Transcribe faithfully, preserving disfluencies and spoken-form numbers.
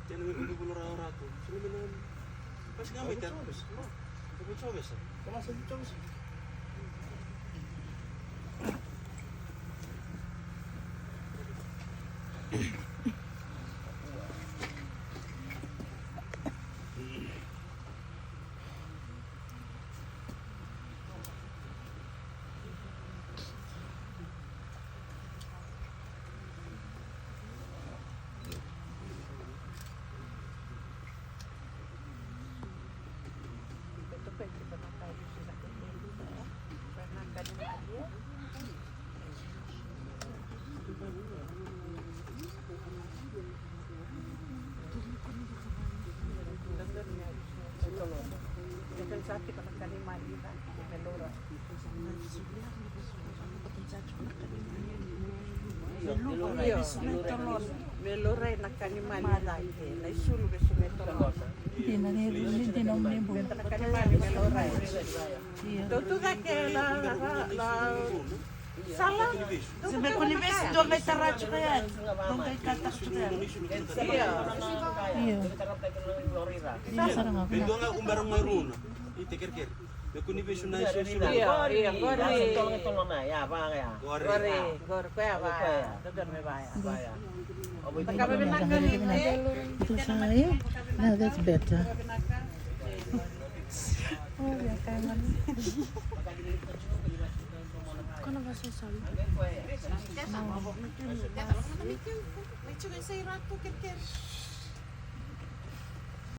Tena me kudu bula rawa ratu. Sina me na. Pas nga mai tena. Sa vei sa. Sa vei sa. Me laurai na ka ni mani cake, na isulu vesu me tolona. Ina ni ni dina ni bu. Na ka ni mani me laurai. Tou tu cake la la la. Sala. Se me koni vesi dou qai tara tiko ya. Dou qai kata tiko ya. Io. Io sara ga. Dou ga umbara mai runa. Ite kerekere. Me kuni vesu na isu isu. Io, io, qori. Qori, qori, koya va. Qori, qori, koya va. Qori. Dodonu me va ya. Va ya. Vakavinavinaka ni. Ito sa, io? Yeah, that's better. Kona va so sorry.